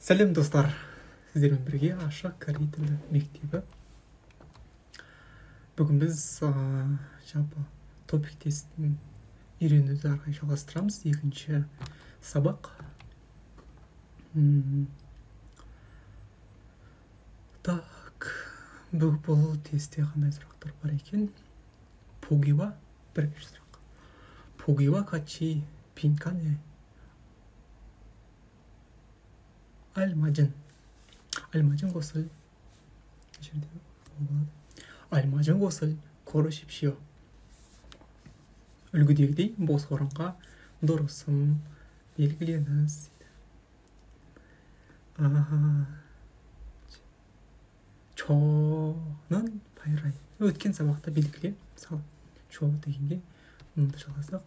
Сәлем достар, сіздермен бірге Ашық корей тілі мектебі. Бүгін біз жалпы топик тестін үйренуді ары қарай жалғастырамыз. Екінші сабақ. Так, бұл тестте қандай сұрақтар бар екен? 보기와 бірінші сұрақ. 보기와 같이 빈칸에 알맞은 것을 알맞은 것을 고르십시오. Үлгідегідей бос орынға дұрысын белгілеңіз. 저는 바이라이. Өткен сабақта белгіле, мысалы, чо дегенге мынаны жалғасақ,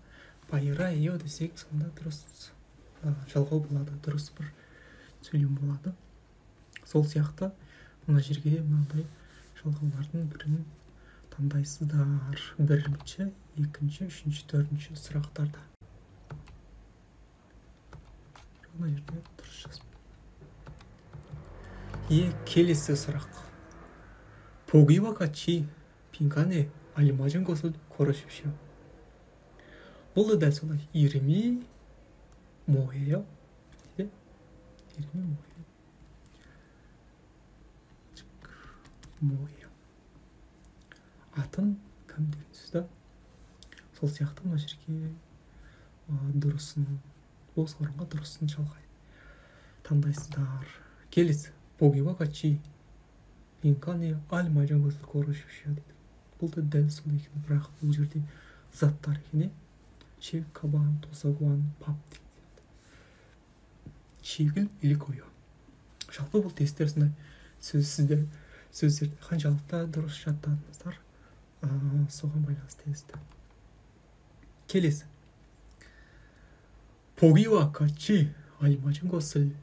바이라이요 десек, сонда дұрыс жалғау болады, дұрыс бір сөйлем болады. Сол сияқты мына жерге мынандай жалғаулардың бірін таңдайсыздар. Бірінші, екінші, үшінші, төртінші сұрақтарда. Мына жерде дұрыс жазып. Келесі сұрақ. 보기와 같이 빈칸에 알맞은 것을 고르십시오. бұл да дәл солай. 이름이 뭐예요? 이름이 뭐예요? 뭐예요? Атын кім деген сөз. Сол сияқты мына жерге дұрысын, бос орынға дұрысын жалғай таңдайсыздар. Келесі. 보기와 같이 빈칸에 알맞은 것을 고르십시오 дейді. Бұл да дәл сол екен, бірақ бұл жерде заттар екен. 책, 가방, 도서관, 밥 деген. Шегіл или. Жалпы бұл тесттер сондай сөзсіздер, сөздерді қаншалықты дұрыс жаттадыңыздар, соған байланысты тест. Келесі. 보기와 같이 알맞은 것을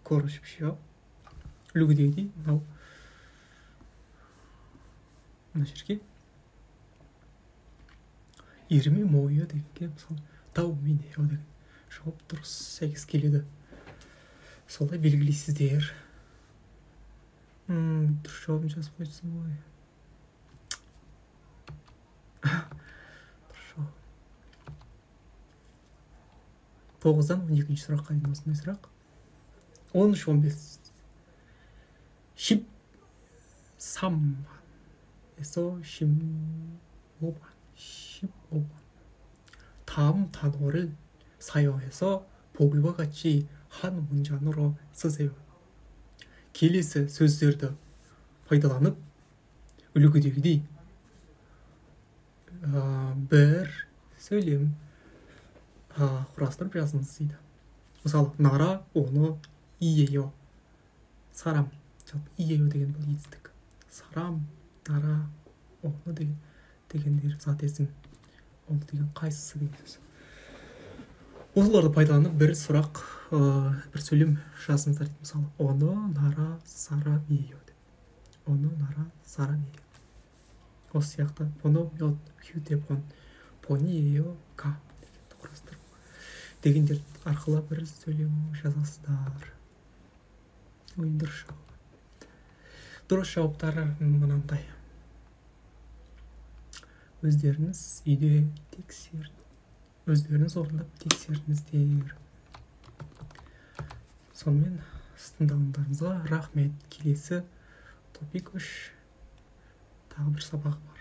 고르십시오. үлгідегідей мынау мына жерге 이름이 뭐예요 дегенге мысалы тауминео деген жауап дұрыс сәйкес келеді. Солай белгілейсіздер. Дұрыс жауабын жазып қойсын ғой. Дұрыс жауап. 9-дан 12-ші сұраққа дейін осындай сұрақ. 13-15. 13번에서 15번. 15번. 다음 단어를 사용해서 보기와 같이 한 문장으로 쓰세요. Келесі сөздерді пайдаланып, үлгідегідей бір сөйлем құрастырып жазыңыз дейді. Мысалы, нара, оны, иеё. Сарам. Жалпы иеё деген бұл етістік. Сарам, нара, оны дегендер зат есім. Оны деген қайсысы деген сөз. Осыларды пайдаланып бір сұрақ, бір сөйлем жазыңыздар дейді. Мысалы, оны, нара, сарам, иеё деп. Оны, нара, сарам, иеё. Осы сияқты поно, мёд, хютепон, пони, иеё, ка дегенді құрастырып дегендер арқылы бір сөйлем жазасыздар. Ой, дұрыс жауап. Дұрыс жауаптары мынандай. Өздеріңіз үйде тексер, өздеріңіз орындап тексеріңіздер. Сонымен тыңдағандарыңызға рахмет. Келесі топик 3 тағы бір сабақ бар.